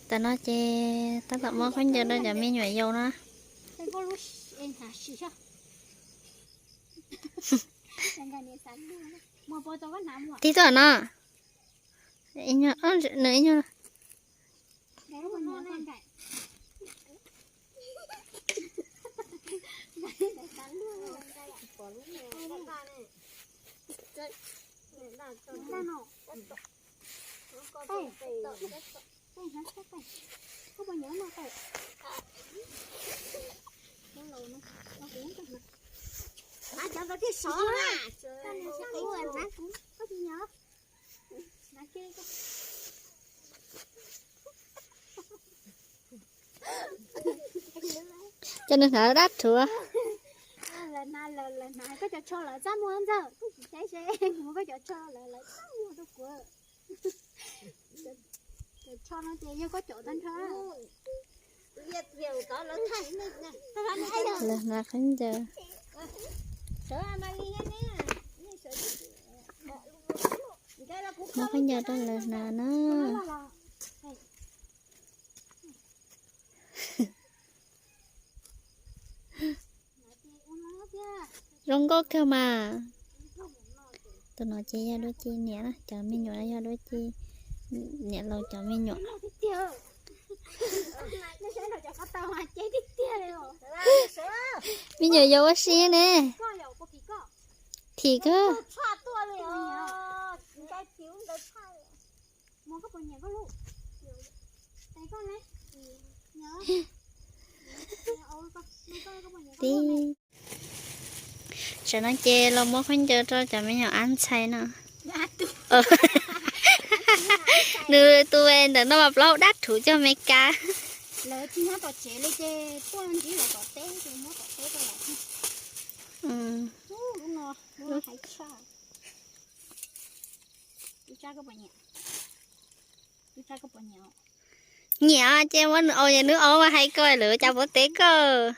Tam no ces tab tom muab khaub ncaws rau cov me nyuam yaus no. Tig tuaj no. Nws ib nyuag. Cov nws hnav dab rhuv. Koj cov tsho lawv txaj muag ntxawg, koj tsis saib seb kuv muab koj cov tsho lawv, lawv txaj muag rau kuv. Cov tsho no ces yog koj cov tag nrho. Lawv hnav khaub ncaws. Muab khaub ncaws rau lawv hnav na. Zoo nkauj kawg mas. Tus no ces yog Duab Ci niam, cov me nyuam no yog Duab Ci niam laus cov me nyuam. Me nyuam yaus ua si ne. Thim kawg. Tib, tam no ces los muab khaub ncaws rau cov me nyuam ab ntxhais no. Nws tus ntawm no mas plaub hau dab rhuv cog Amelikas. Nyiam ces muab nws aus, nws aus mas hais ko lawm cas puav teb koj.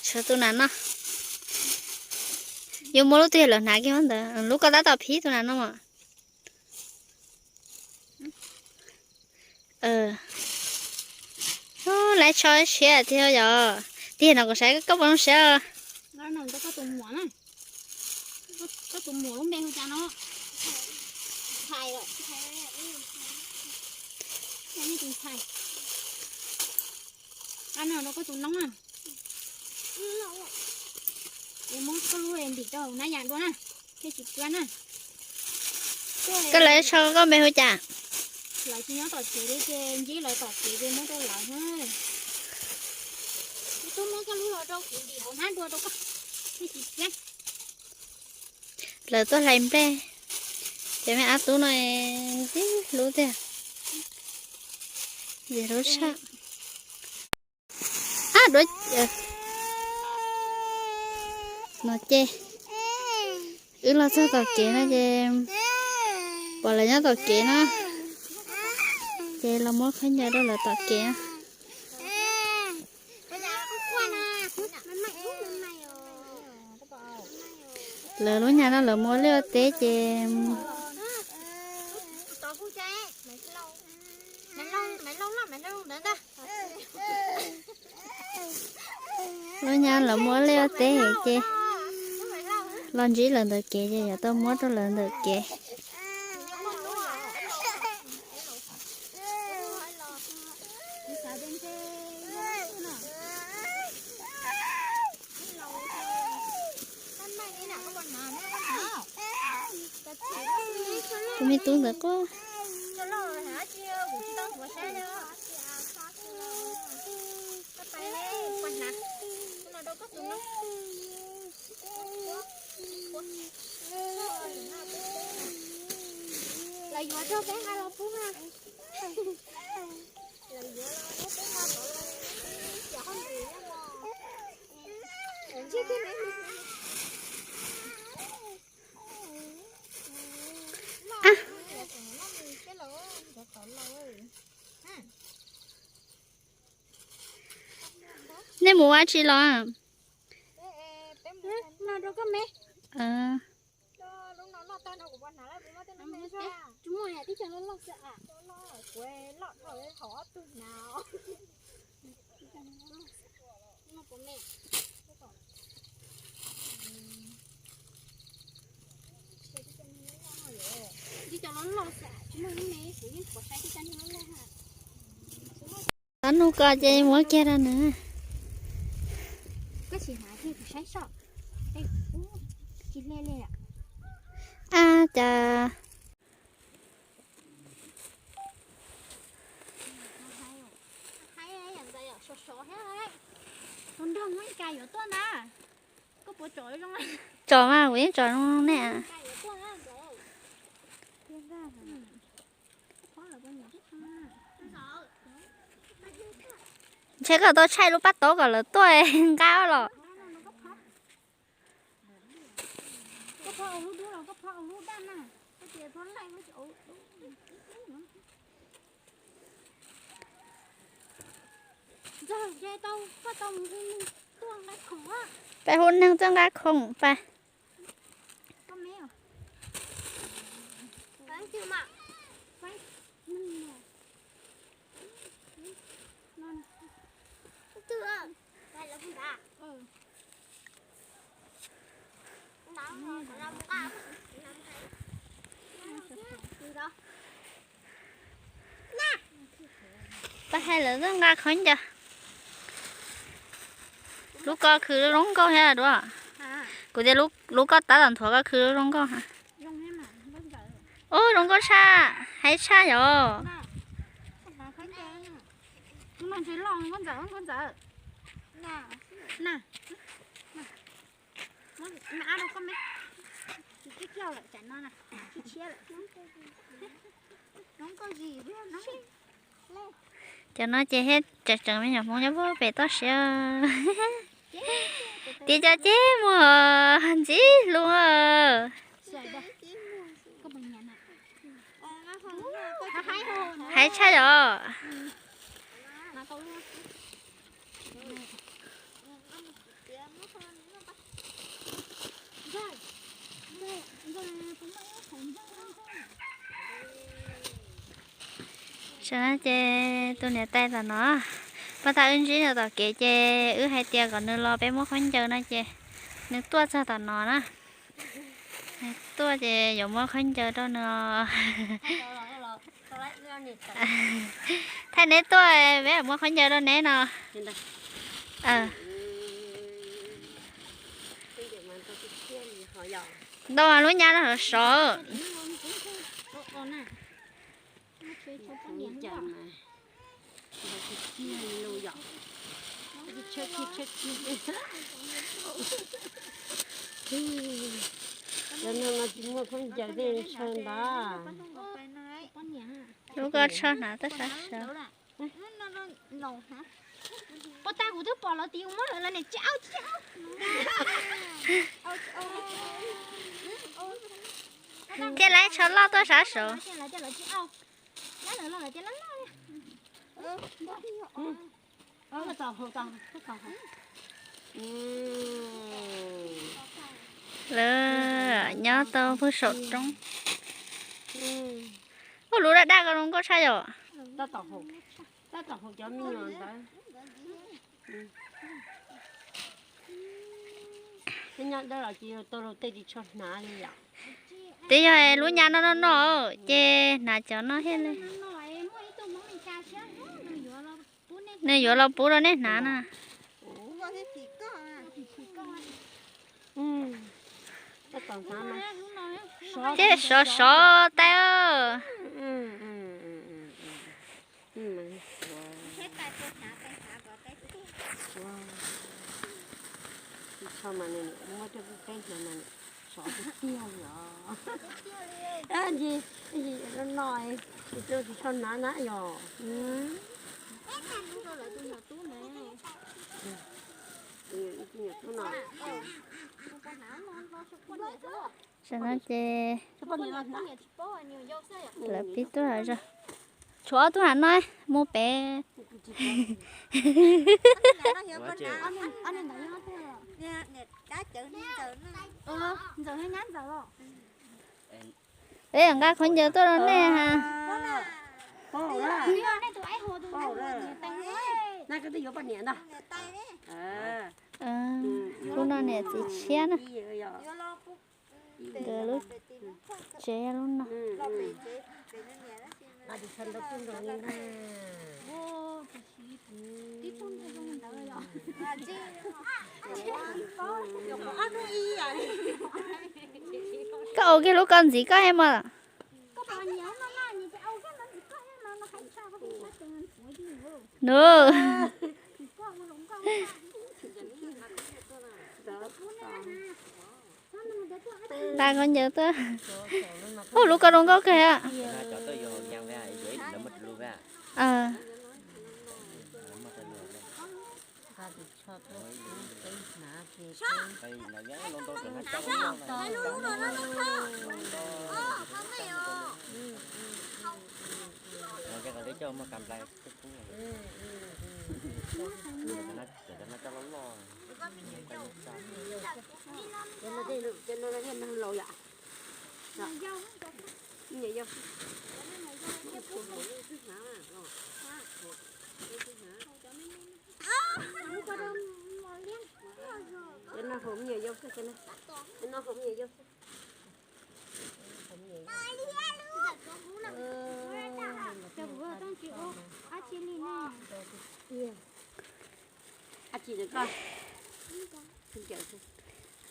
Tshuav tus nas no. Yuav muab lub twg los hnav kiag ntawd, lub koj tab tom phib tus nas no mas. Lawv tsho siab tiag yom. Tiag no kuv saib koj puas zoo siab. Muab koj lub ntim rau hauv hnab yas dua na, thiaj tsis piab na. Koj lawv tsho koj npe hu cas? Lawv tsis nyob tom tsev li ces ntsib lawv tom tsev ces muab rau lawv na. Twb muab koj lub los rau kuv ntim hauv hnab dua rau koj, thiaj tsis piab. Lawv tuaj hlais nplej. Cov me ab tub no ntxim hlub tiag. Ntxim hlub tshaj. Ab, duav no ces wb los txog tom kev no ces pom lawv nyob tom kev na, ces los muab khaub ncaws rau lawv tom kev na. Lawv lub nyab no lawv muaj liaj ua teb ces lub nyab lawv muaj liaj ua teb ces los ntsib lawv ntawm kev ces yuav tau muab rau lawv ntawm kev. Tus me tub ntawd quaj. Lawv yuav rau peb nqa los pub na. Nej mus ua tsi los? Tsis muaj, tib co loj loj xwb. Kuv loj dhau hauv ob tug hnav. Tib co loj loj xwb, tsis muaj ib me, kuv yeej pom saib tib co niag loj loj. Tab nug ko ces muab kiag rau nws. Koj tsis hnav thiab kuv saib soj. Tsis hle li. A cas. Tus nraug muaj ib ka yuav tuaj ntag. Koj puas tsom zoo? Tsom mas kuv yeej tsom zoo ne. Ntshe koj tau tshaij lub paj taub kom lawv tuaj nqa los. Peb hu neeg tuaj nqa khoom pais. Pab hais lawv tuaj nqa khaub ncaws. Lub ko khwv zoo nkauj thiab duab. Kuv tias lub ko tab tom nthuav ko khwv zoo nkauj. Ub, zoo nkauj tshaj, hais tshaj yom. Cov no ces thiaj tseem tseem me nyuam Hmoob nyob puag pem toj siab. Tias cov ceb muag ntxim hlub. Hais tshaj yom. Ces tus niam tais tom no, pab tas wb ntsib nws tom kev ces wb hais tias kom nws los peb muab khaub ncaws no ces nws tuaj txog tom no na. Nws tuaj ces yuav muab khaub ncaws rau nws. Thaij neb tuaj, peb muab khaub ncaws rau neb no. Ntau mas lub nyab no sov sov. Cov no tsis muaj khaub ncaws tej ntshaw ntag. Lub ko tsho hnav tuaj sov sov. Pov tas kuv twb pom los tias muab lawv los niam tsis au tsis au. Thiaj laib tsho loj tuaj sab saud. Lawv nyob tau puag saum roob. Ua lub daj daj ko zoo nkauj tshaj yom. Tab tom haus cov me nyuam ntawd. Nyob dawb los tsis tau rau tej tsis tshua hnav li yom. Twb yog lub nyab no noj noj ces hnav cov no thiaj li. Nws yuav los pub rau nej hnav na. Ces sov sov tas. Tsis tshua mas nws muab rau peb hnav mas sov tiag tiag li os. Ntsis, ntsis no no, tsis tshua hnav na yom. Tam no ces lawv pib tuaj zog. Tshuav ob tug hnav no mus pem. Ntxawm thiab nyab ntxawm los? Peb nqa khaub ncaws tuaj rau nej ha. Lub no niam txiv tshiab na. Nkawd lub tsev lub no. Koj ua kiag lub ko ntxiv koj he mas. Nws. Nqa khaub ncaws tuaj. Ub, lub ko zoo nkauj kawg.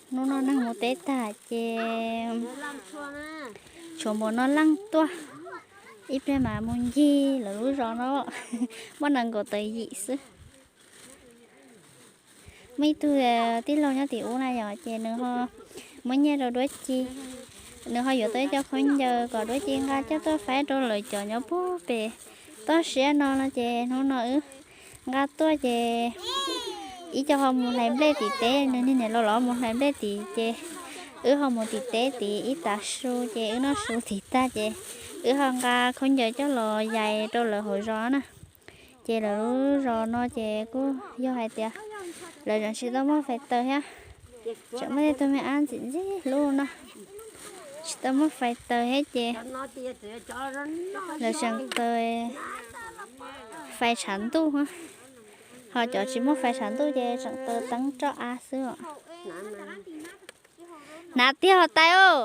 Hnub no neeg mus teb tag ces tshuav npaum no leej tuaj, ib pliag mas mus ncig lawv lub zos no, muaj nees nkaum tawm yim xwb. Muaj ib tug tij laug nyob tim ub na yom, ces nws ho muab nyiaj rau Duab Ci, nws ho yuav tau ib co khaub ncaws kom Duab Ci nqa coj tuaj faib rau lawv cov nyob puag pem toj siab no no ces hnub no wb nqa tuaj ces ib co ho mus hlais nplej tim teb, nws niag niam laus los mus hlais nplej tid ces wb ho mus tim teb tid ib tav su ces wb noj su tid tag ces wb ho nqa khaub ncaws coj los yais rau lawv hauv zos na. Ces lawv lub zos no ces kuj yog hais tias lawv tseem tsis tau muaj fais taws thiab, tseem muaj tej tug me ab ntxim ntxim hlub no tsis tau muaj fais taws thiab ces lawv tseem taws fais tshav ntuj, ho cov tsis muaj fais tshav ntuj ces tseem taws teeb roj av xwb os. Hnav tiag os tais os,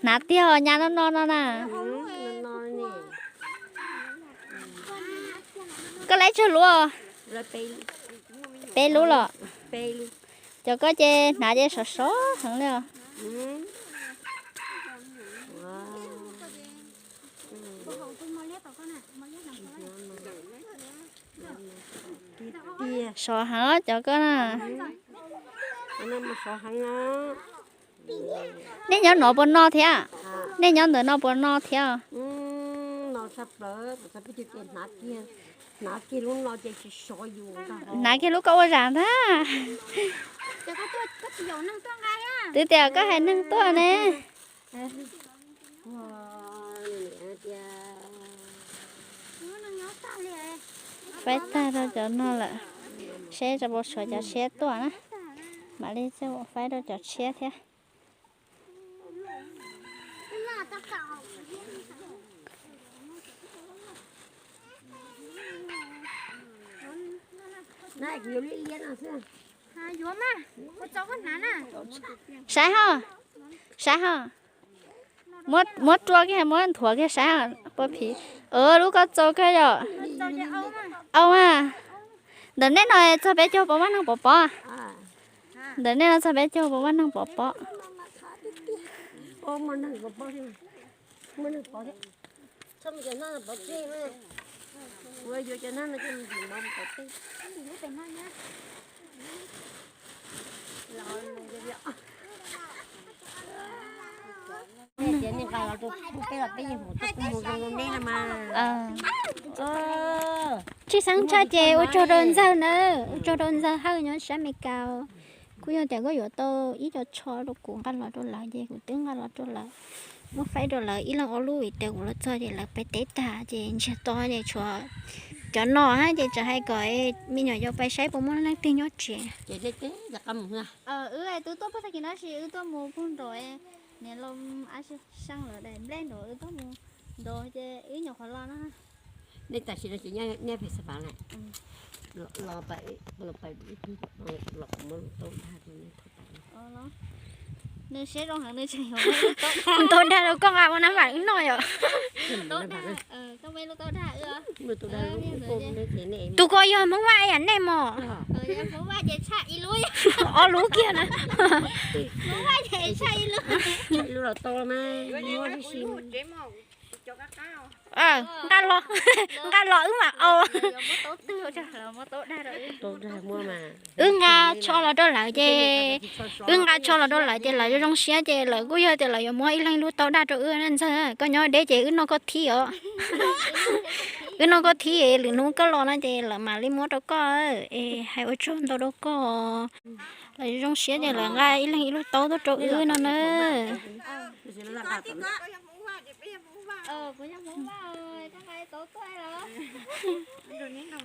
hnav tiag os nyab no no no na. Koj lab tsawg lub? Peb lub los? Cov koj ces hnav ces sov sov heev li os. Sov heev cov koj na. Nej nyob no puas no thiab? Nej nyob ntawm no puas no thiab? Hnav kiag lub koj ua zam ntag. Twb tias koj hais neeg tuaj ne. Faib tag rau cov no lawm, seb puas tshuav cov tshiab tuaj na. Mam li faib rau cov tshiab thiab. Saib ho, saib ho. Muab rua kiag, muab nthuav kiag saib puas phim. Lub koj txaus kawg yom. Au a, ntawm nej no txog peb caug puas muaj neeg pov pob? Ntawm nej no txog peb caug puas muaj neeg pov pob? Tshwj xeeb tshaj ces ua tsaug rau ntxawg na, ua tsaug rau ntxawg Hawj nyob sab Amelikas. Kuj yog tias koj yuav tau ib co tsho rau kuv nqa los rau lawv ces kuv twb nqa los rau lawv, muab faib rau lawv ib leeg ob lub vim tias kuv los txog ces lawv pem teb tag ces ntsiag to ces tshuav cov no ces tseem hais kom me nyuam yaus pais saib puas muaj leej twg nyob tsev. Wb twb tuaj puag tag kis no sis wb tuaj mus puag nraum Niam los ab seej lawv daim nplej nrog wb tuaj mus nrog ces wb nyuam qhuav los no. Nej tam sim no ces nyob pem xav pam lawm. Los pais, los pais, los muab lub taub dag rau nej thauj pais. Nws siab zoo heev nws tseem yuav muab lub taub dag rau koj nqa ua nab vam wb noj yom. Tus ko yog Hmoob Vaj yam nej mos. Ob lub kiag na. Nqa los, nqa los wb mam au. Wb nqa tsho los rau lawv ces, wb nqa tsho los rau lawv ces lawv zoo zoo siab ces lawv kuj yog tias lawv yuav muab ib leeg lub taub dag rau wb na. Ntxawg, koj nyob deb ces wb noj koj thib os. Wb noj koj thib, lwm hnub koj los no ces lawv mam li muab rau koj. Es hais ua tsaug ntau rau koj. Lawv zoo siab ces lawv nqa ib leeg ib lub taub tuaj rau wb no na.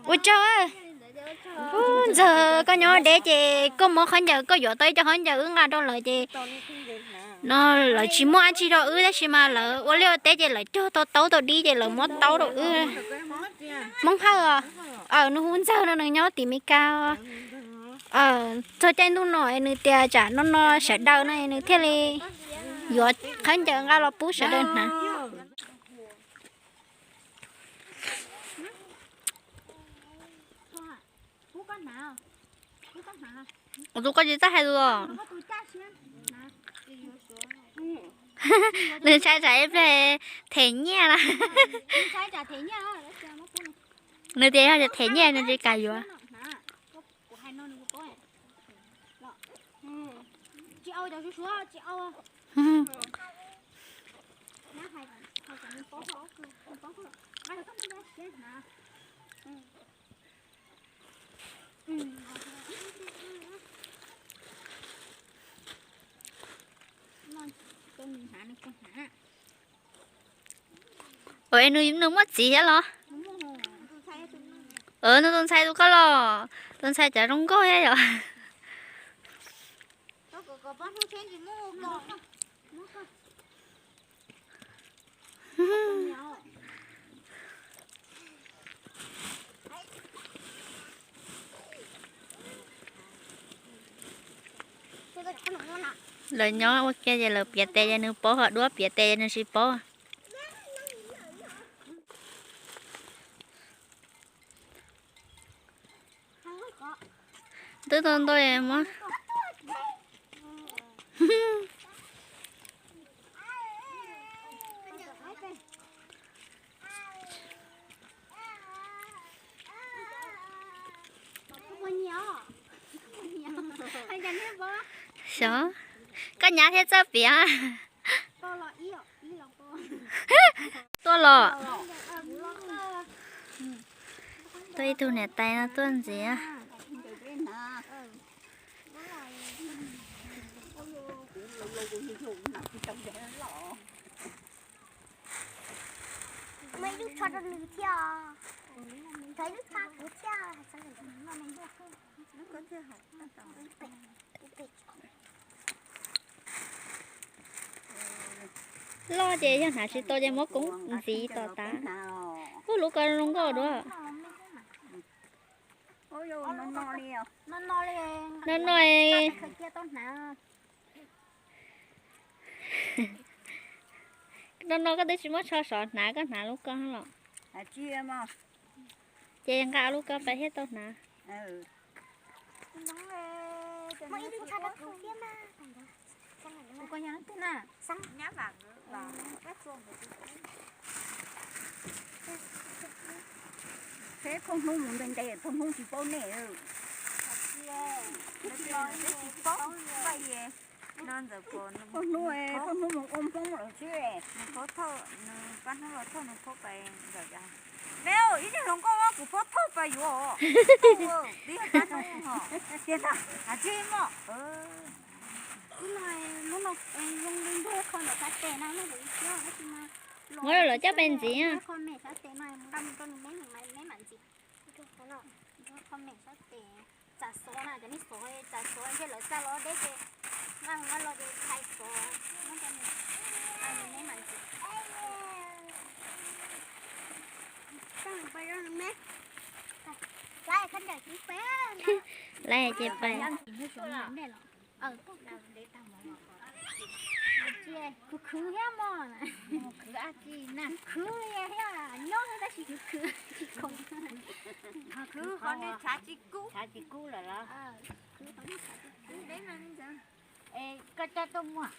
Ua tsaug. Ub, Ntxawg, koj nyob deb ces koj muab khaub ncaws, koj yuav tau ib co khaub ncaws wb nqa rau lawv ces no lawv tsis muaj dab tsi rau wb tab sis mas lawv ua liaj ua teb ces lawv cog tau taub tau dib ces lawv muab taub rau wb. Hmoob Hawj os. Nws hu Ntxawg no nws nyob tim Mes Kas. Txog caij ntuj no nws tias tsam no no sawv daws no nws thiaj li yuav khaub ncaws nqa los pub sawv daws hnav. Tus koj tsis txawj hais lus os. Nws ntshai tsam ib pliag them nyiaj na. Nws tias yog them nyiaj nws tsis kam yuav. Ua, nws muaj txiv thiab los? Nws tus ntxhais tus koj los? Tus ntxhais cov zoo nkauj thiab yom. Lawv nyob ua ke ces lawv piav tes ces nws paub, ho duab piav tes ces nws tsis paub. Twb tau ntau muab. Xyov, koj nyab thiab txawj piav. Tuaj los. Tuaj ib tug niam tais no tuaj ntxiv. Muaj ib lub tsho rau nws thiab. Thov ib lub tsho kuv thiab. Loj ces yog hnav tsis tau ces muab koob ntxiv tom tav. Ub, lub ko zoo nkauj dua. No no, no no koj twb tsis muab tsho sov hnav, koj hnav lub ko los. Ces nqa lub ko pais thiaj tau hnav. Peb phooj hnub mus nte nte, phooj hnub tsis paub nej. Phooj hnub, phooj hnub mus ua Hmoob lawm xwb. Nws phob thauj, nws pab hnub los thauj nws phob pais ntawm. Me, ib niag hluas nkauj kuv phob thauj pais yuav. Muab lawv coj pais ntxiv. Txav xov na, cov nej xov, txav xov ntshe lawv xa los deb ces nqa los ces txhais xov muab rau nws, nqa nws neb mas ntxiv. Lawv ces pais. Khwv khwv thiab mog. Khwv thiab, nyob thiab tab sis khwv khwv tsis khoom. Khwv qhov nej tshav tsis kub. Tshav tsis kub lawm los? Khwv qhov nej tshav tsis kub. Es koj coj tuaj muag.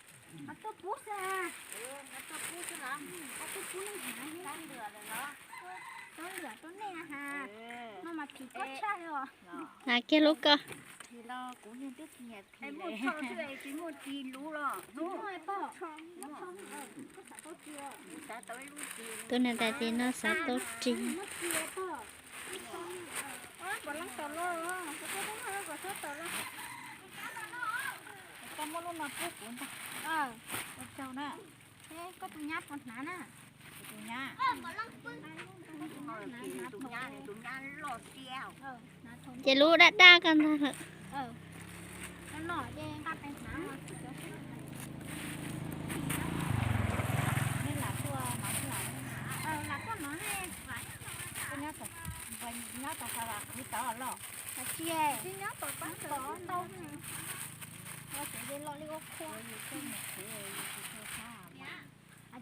Tuaj pub xwb. Tuaj pub xwb los? Tuaj pub nej hnav. Tuaj lwam rau nej ha. No mas phim koj tshaj li os. Hnav kiag lub koj. Phim los kuv yeej twb tsis nyiam phim. Muaj tsis muaj ris lub los? Tus niam tais tis no xav tau ris. Koj muab lub no pub kuv ntag. Ua tsaug na. Koj tus nyab puas hnav na? Tus nyab. Tus nyab, tus nyab loj tiag. Ces lub daj daj koj ntag lawm. Nyob tom Xav Vas khwv tau los? Tsis, nyob tom pab tom ntau. Ua tsev los li ua khua.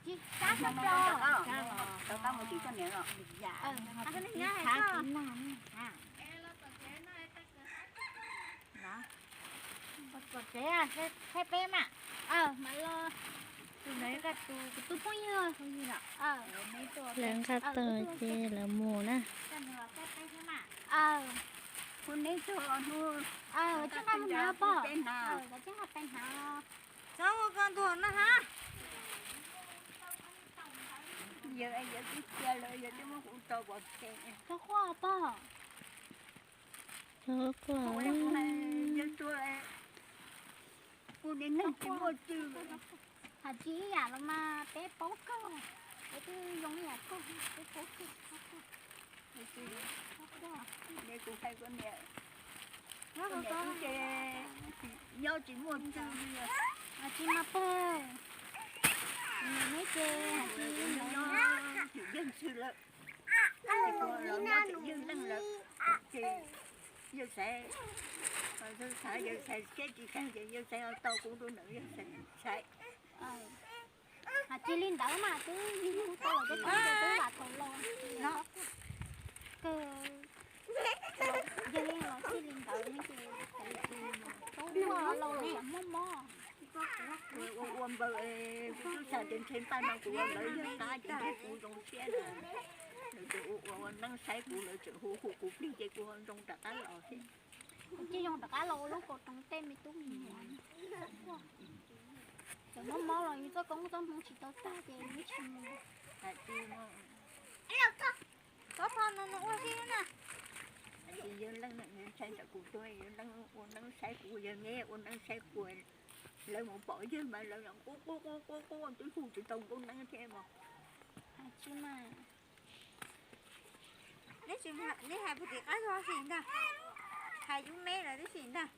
Tsis, kab kab mus tim koj niam los. Tsev, thaij peb mas. Tus ntawd kuv tus phooj ywg. Lawv nqa tau ces lawv mus na. Hu neb tug hnub, tsis nqa mus hnav pog, tsis nqa peb hnav. Txhob ua koj ntuag na ha. Yawg, yawg twb cia lawm, yawg twb muab kuv tso pov tseg. Txhob quaj pog. Txhob quaj. Yawg tuag, kuv niag neeg tsis muaj tswv. Hais tsis ib yam los mas peb paub kawg, peb twb zoo ib yam kawg, peb paub kawg. Ne kuv hais koj niam, koj niam twb ces nyob tsis muaj tswv li. Tsis mas pog, neb ces nyob tsis yeej tswv lawm, los nyob tsis yeej leej lawm, ces yawg xaiv, xav yawg xaiv siab tsis xaiv ces yawg xaiv tau kuv tus ntawd yawg xaiv. Hais tsis li ntawd mas twb yug tau lawm, twb vam thaum los. Kawg, yog los tsis li ntawd ne ces tau ua laus li muaj mob. Ua ua npaws, kuv twb xav tias ntshe npaj no kuv ua npaws yawg qab ces ntshe kuv zoo siab na. Lawv tseem ua ua neeb saib kuv, lawv tseem hu hu kuv plig ces kuv ho zoo rov qab los thiab. Kuv cia zoo rov qab los ua lub kaus roos tej me tub me nyuam. Tseem mob mob los yus txoj koob txoj hmoov tsis tau tag ces yus tsis mus. Txhob tho no no ua xwb na. Yawg leej ntshai ntawm kuv tuag, yawg leej ua neeb saib kuv, yawg neb ua neeb saib kuv. Lawv mus pom yawg mas lawv qub qub qub qub qub twb hu tsis tau nkauj neeb thiab mas. Tsis mas. Neb tsis, neb hais puag tim qab zog sim ntag, hais yub meb lawm tib si ntag.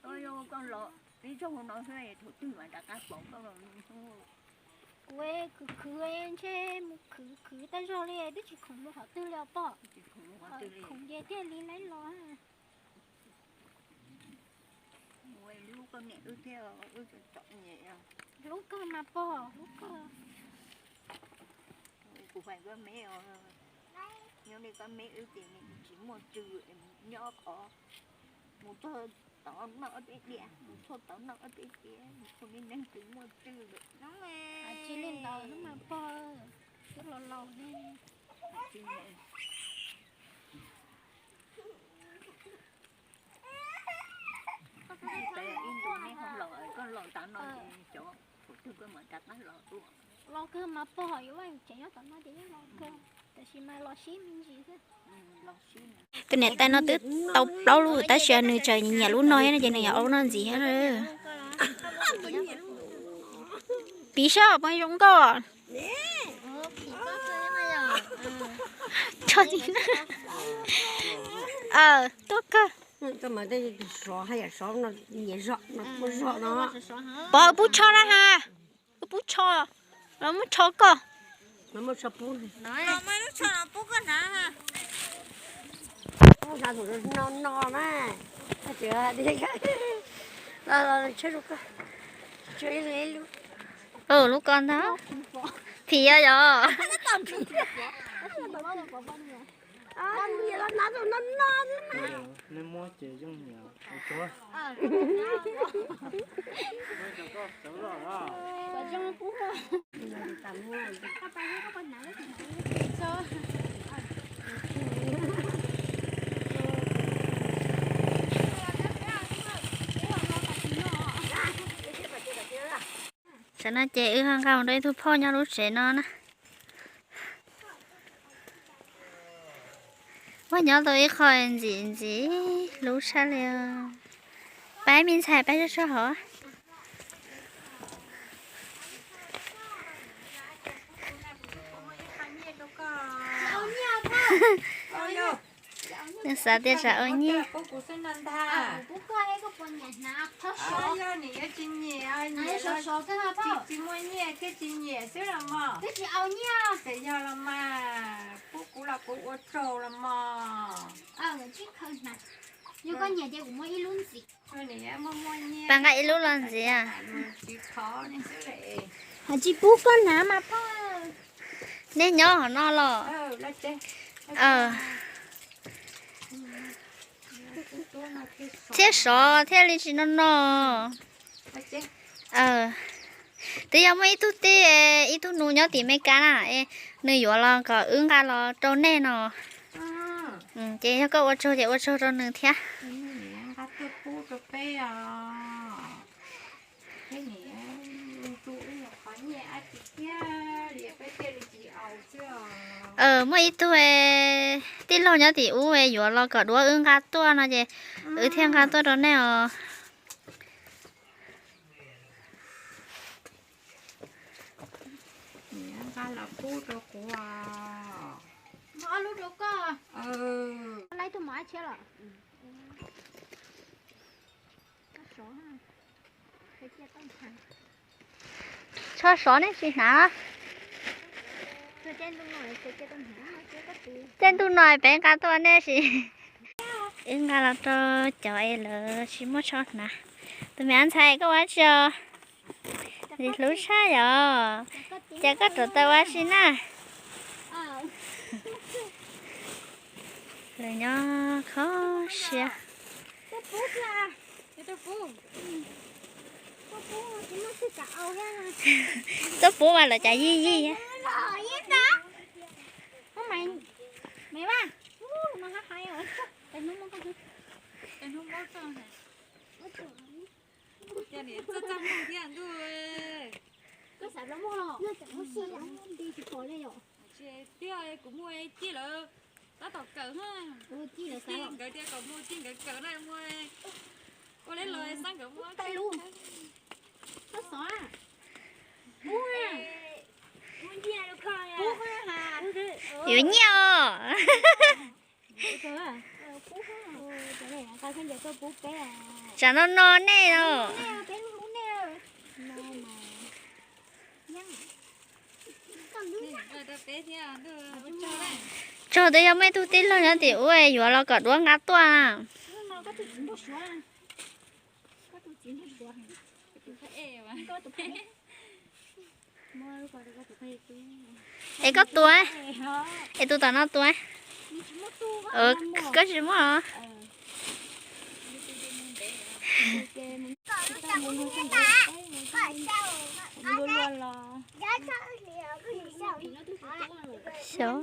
Koj los ib zaug no xwb, thaum twg mam rov qab pom koj. Kuv khwv khwv ntshe mus khwv khwv tag zog li twb tsis khoom mus qhov twg li os pog. Khoom ces thiaj li laib los. Hlub koj niam wb thiab, wb tseem txom nyem. Hlub kawg mas pog, hlub kawg. Kuv hais koj meb os, nyob li koj meb wb ces tsis muaj tswv, nyob qhov mus txog tod noj ob peb diav, mus txog tod noj ob peb diav, mus txog niaj neeg tsis muaj tswv lawm. Tsis li ntawd no mas pog, twb laus laus ne. Ib ntus neb ho los, koj los tav no ces cov thaum twg koj mam rov qab los tuaj. Los kawg mas pog, yuav vaj tsev nyob tom no ces yeej los kawg, tab sis mas los sib me ntsis xwb. Tus niam tais no twb tau plaub lub tab sis nws tseem nyiam lub no thiab no ces nws yuav ua lub no ntxiv thiab. Piv saib puas zoo nkauj. Tso tsis na. Tuaj kawg. Pov pub tsho na ha. Pub tsho, los muab tsho koj. Lub ko ntag. Phim yog yog. Tam no ces wb ho nqa mus rau ib tug phauj nyob lub tsev no na. Muaj nyob tau ib qho ntxim ntxim hlub tshaj li. Pab me ntxhais pab tso tso hov. Nws xav tias tsam ua nyiaj. Tsis muaj nyiaj thiab tsis nyiam xwb los mas. Yog los mas, pub kuv los kuv ua tsaug los mas. Pab nqa ib lub los ntxiv. Tsis pub koj hnav mas phauj. Nej nyob hov no los? Thiab sov thiaj li tsis no no. Twb yog muaj ib tug tij, ib tug nus nyob tim Meskas na, nws yuav los kom wb nqa los rau nej no. Ces yog koj ua tsaug ces ua tsaug rau nws thiab. Muaj ib tug tij laug nyob tim ub yuav los kom duab wb nqa tuaj no ces wb thiaj nqa tuaj rau nej os. Nqa los pub rau kuv. Muaj ob lub rau koj. Laib tug mos ab tshiab los? Tsho sov nej tsis hnav. Caij ntuj no peb nqa tuaj nej sis. Wb nqa los rau cov es lawv tsis muaj tsho hnav. Tus me ab ntxhais koj ua tsi os? Ntxim hlub tshaj yom. Ces koj rauv taws ua si na. Lawv nyob kho siab. Tuaj pub mas lawv cas yig yig. Tiag, kuv muaj ciaj lawm, tab tom kawm na. Ciaj nkawd tias kom muaj ciaj nkawd kawm na, muaj ua li los xab nkawd muaj. Yuav nyiaj os. Tsam no no nej os. Tsaug twb yog muaj ib tug tij laug nyob tim ub yuav los kom duab nqa tuaj na. Es koj tua, es tus tom no tua. Koj tsis muaj os. Xyov.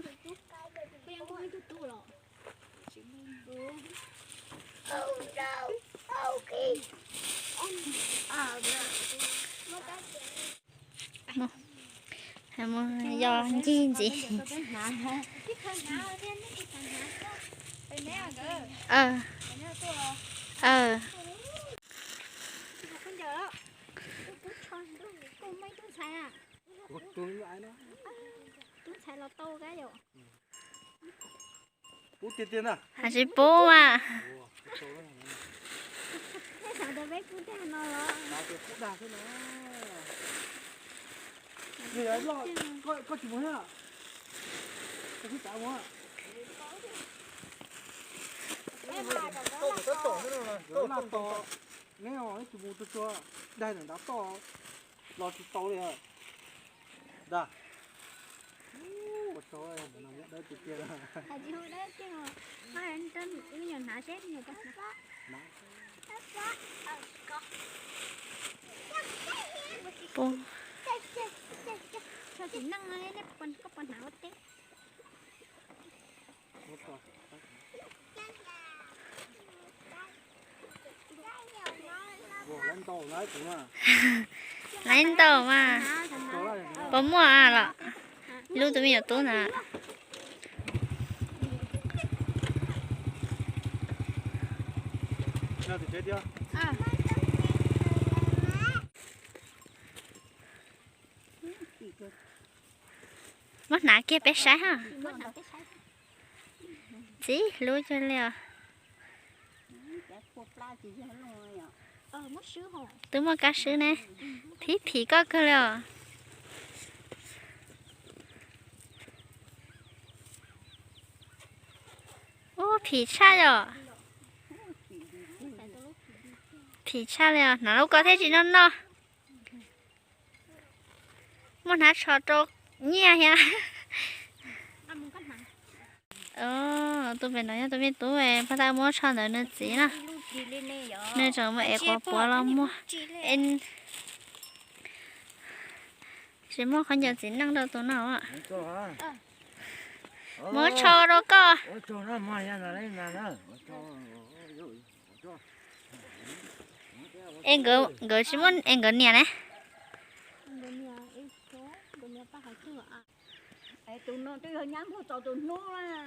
Mus, mus yos ncig ntxiv. Tub ntxhais los tau kab yom. Pub tiag tiag na. Hais tsis pub mas. Koj tsis mus thiab? Koj tsis tav mus? Laj tos, neb os, neb tsis mus tsuag tsuag, daig ntawm ntav toj los tsis tau li. Dag, ua tsaug, ntawm no nyob dawb tiag tiag. Wb nyuam hnav seb, koj puas hnav ua teb? Laiv ntaus mas, puas muaj los? Lub tus me nyuam tub ntawd. Muab hnav kiag peb saib ha. Ntxim hlub kawg li os. Twb muaj kab swb ne, thib phim koj kawg li os. Ub, phim tshaj yom. Phim tshaj li os, hnav lub ko thiaj tsis noj noj. Muab hnav tsho rau nyiaj thiab. Tus pem no yog tus me tub, pab tab muab tsho ntawd nws txiv na. Nws tseem mus ev quav puav los muag. Tsis muaj khaub ncaws txiv neej rau tus no. Muab tsho rau koj. Es nkawd tsis muaj es nkawd niam ne? Tus no twb yog nyab muag txog tus hnub na.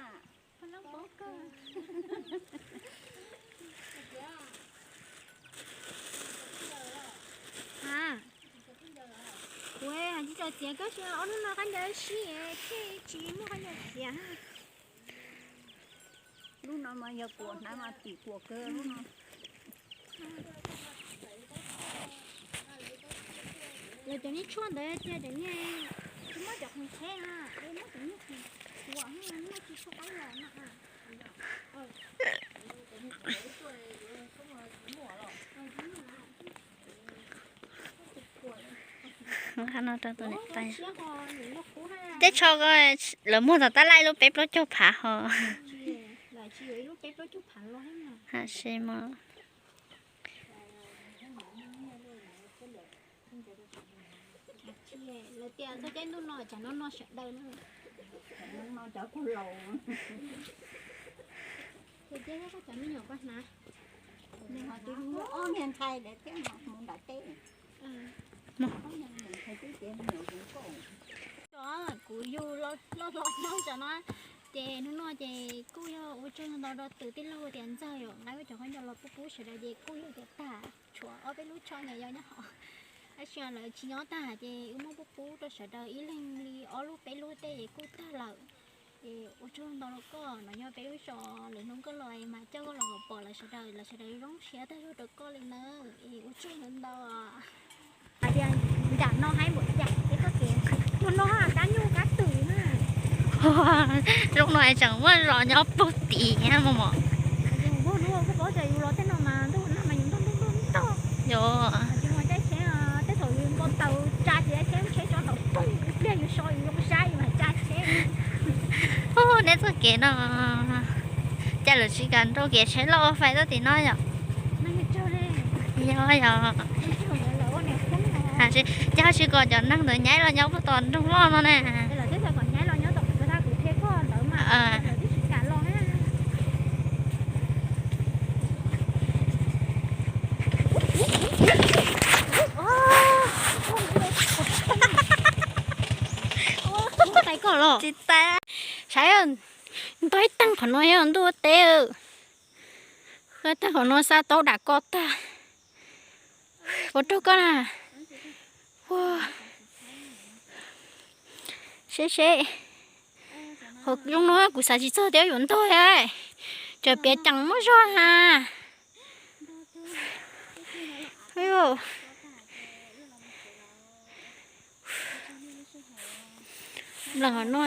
Kuv hais tsis tau txiav koj si, ob hnub no khaub ncaws sib es thiaj tsis muaj khaub ncaws txiav. Lub no mas yog kuam hnav mas tim kuam kawg lub no. Lawv cov niag tshuaj ntawd tiag, cov niag tsis muaj cov khoom cheb na, muaj cov niag khoom kuam, muaj tsis tshuaj qab los na. Tej tsho lawv muag tom tab laj lub peb plaub caug phav ho. Hais si mas. Lawv tias txog caij ntuj no tsam no no sawv daws no. Ces cia koj cov me nyuam ko hnav. Nws ho tus ob niag ntxhais thiab mus nram teb. Kuv yug loj hlob nyob tsam no, ces hnub no ces kuj yog ua tsaug ntau rau tus tij laug tias Ntxawg yom, nqa wb cov khaub ncaws los pub pub sawv daws ces kuj yog tias tag, tshuav ob peb lub tsho nyob nyob hauv. Tab sis lawv tsis nyob tag ces wb muab pub pub rau sawv daws ib leeg li ob lub peb lub tej ces kuj tag lawm. Es ua tsaug ntau rau koj no, nyob peb lub zos lwm hnub koj los mas coj koj los kom pom lawv sawv daws, lawv sawv daws zoo siab tag zog rau koj li na. Es ua tsaug ntau. Hais tias nram no haib npaum cas thiab koj kev, tus no kab nyuj kab twm na. Zoo no es tseem muaj zos nyob puag tim mos. Yus muaj hnub koj paub tias yus los tej no mas ntuj nag mas yus ntog ntog ntog ntog. Yus mus caij tsheb, tej thaum yus npau taws tsa ces caij tsheb tso ntaum toog, ib pliag yus so yus zoo sab yus mam tsa tsheb. Neb txoj kev no cas lawv tsis kam nrau kev tsheb loj ua fais txoj tim no yom? Yog yog. Ces ho tsis kom cov neeg ntawd nyaib los nyob puag tom nroog loj no ne. Tsis tas, saib, ntog ib tag qhov no yog ntuj teb, ib tag qhov no xa tau dam ko tag. Puas raug koj na? Seb seb. Zoo no kuv xav tsis txog tias yuav ntog, tseem piav ceem muaj zog ha. Nplees no.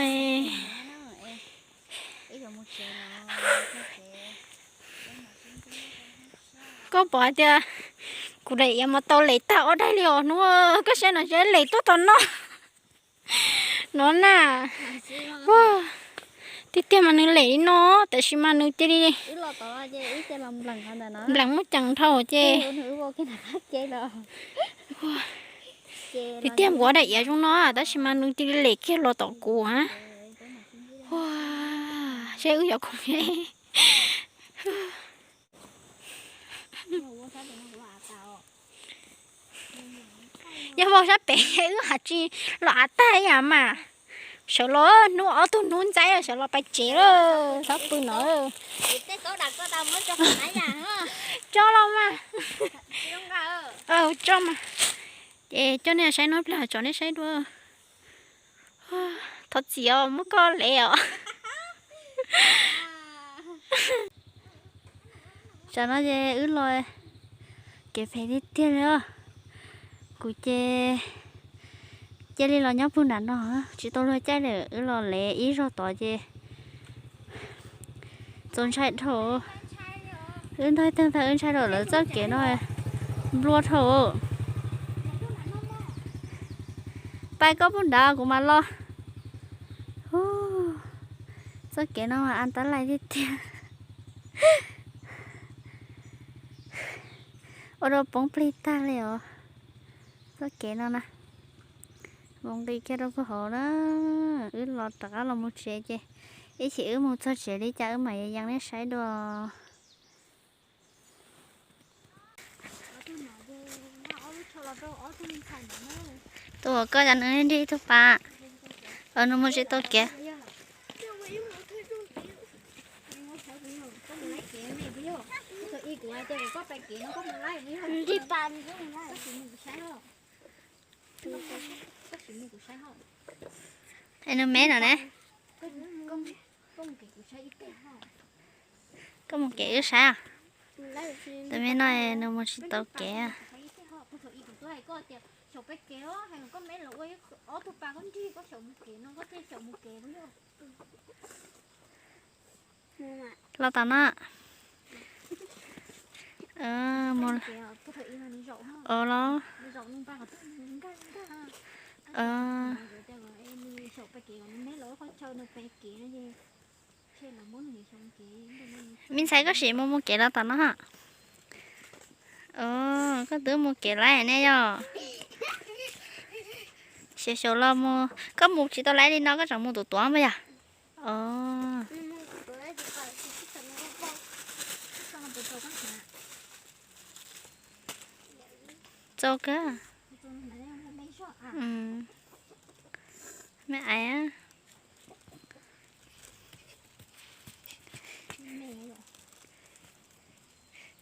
Koj pom tias kuv daim iav mas tau lem tag ob daig li os hnub, koj saib no seb lem tuaj tau no. No na. Tiag tiag mas nws lem li no, tab sis mas nws cia li nplees muaj ceem dhau ces tiag tiag nkuav daim iav zoo no, tab sis mas nws cia li lem kiag los tom kuv. Seb wb yuav khoom. Yog vau sab pem wb has tsis los av tag ib yam mas. Sawv los hnub ob tug hnub ntxaib sawv los pais tsev lawm, txhob pw no. Tso los mas. Tso mas. Ces coj nej saib no plig, tso nej saib dua. Thov txim os, muab koj lev os. Tsam no ces wb los kev phem tiag tiag li os. Kuv ces cia li los nyob puag nram no, tsis tau luag caij lawm, wb los lev ib zaug tod ces txaus ntshai dhau. Wb ntog tag ntag wb ntshai rau lawv txoj kev no nplua dhau. Pais koj puag nrad kuv mam los. Txoj kev no mas an tab lais tiag tiag. Ua rau poob plig tag li os. Txoj kev no na, mus nqis kiag rau puag hauv na. Wb los rov qab los mus tsev ces ib chim wb mus txog tsev li cas wb mam yees nej saib dua. Tus uas koj cov nws nrig tug pas, nws mus tsis tau kev. Nws me no ne. Koj mus kev wb saib. Tus me no nws mus tsis tau kev. Los tom no. Los. Me ntxhais koj sim mus mus kev los tom no. Koj twb mus kev lawm ne yog. Xyaum xyaum los mus, koj mus tsis tau laiv li no koj tseem mus tus tuav mas yog. Txaus kawg. Me aiv,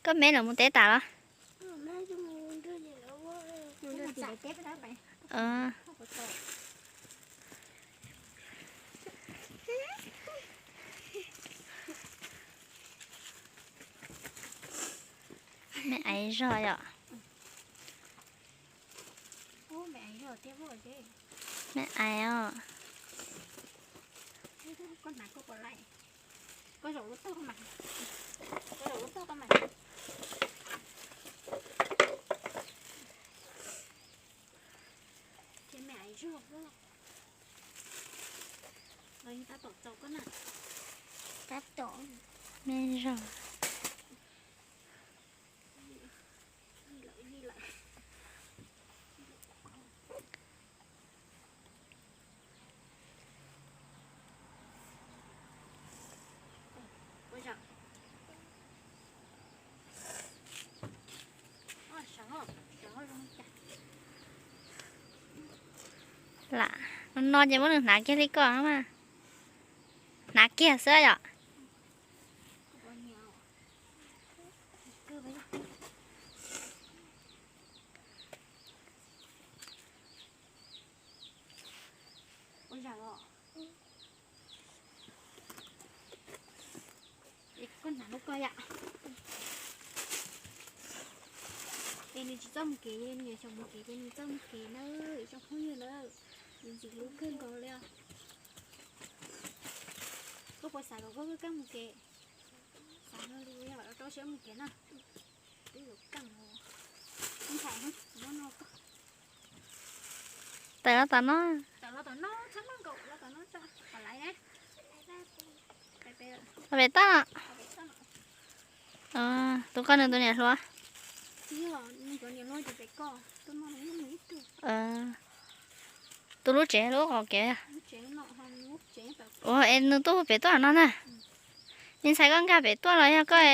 koj me los mus teb tas los? Me aiv zog yom. Me aiv os. Me zog. Lam no ces muab nws hnav kiag li koj mas. Hnav kiag xwb yom. Es nws tsis txawj mus kev, nws yuav xyaum mus kev ces nws txawj mus kev na, ib tsoom phooj ywg na. Nws ntxim hlub kawg nkaus li os. Koj puas xav kom koj kawg mus kev? Xav no li yog rau siab mus kev na. Twb yuav keej, ntxhais, muab no koj. Tawm los tom no. Tawm los tom no, txhob noj nkaus, los tom no tso, kom laiv na. Los pem toj. Tus koj nws tus niam hluas. Tus lub tsev lub qhov kev. Ua es nws tuaj pem tuaj no na. Me ntxhais koj nkag pem tuaj los yog koj?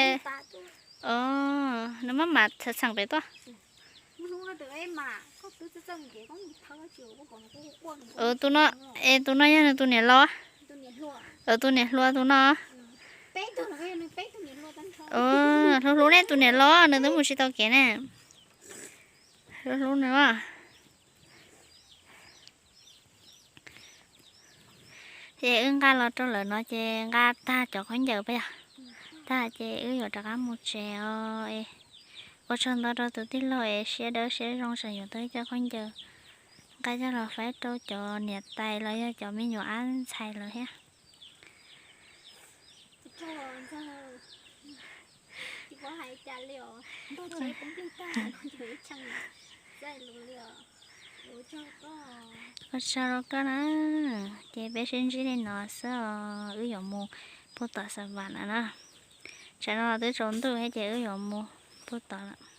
Nws maj mam txheem pem tuaj. Tus no, es tus no yog nws tus niam laus. Tus niam hluas tus no. Hlub hlub nej tus niam laus, nws twb mus tsis tau kev ne. Hlub hlub nws. Ces wb nqa los rau lawm no ces nqa tag cov khaub ncaws peb yog tag ces wb yuav rov qab mus tsev os. Ua tsaug ntau rau tus tij laug es siab dawb siab zoo tseem yuav tau ib co khaub ncaws nqa coj los faib rau cov niam tais los yog cov me nyuam ab ntxhais lawm thiab. Ua tsaug rau koj na. Ces peb sib ntsib li no xwb os, wb yuav mus puag tom Xav Vam lawm na. Tsam no twb tsaus ntuj thiab ces wb yuav mus puag tom lawm.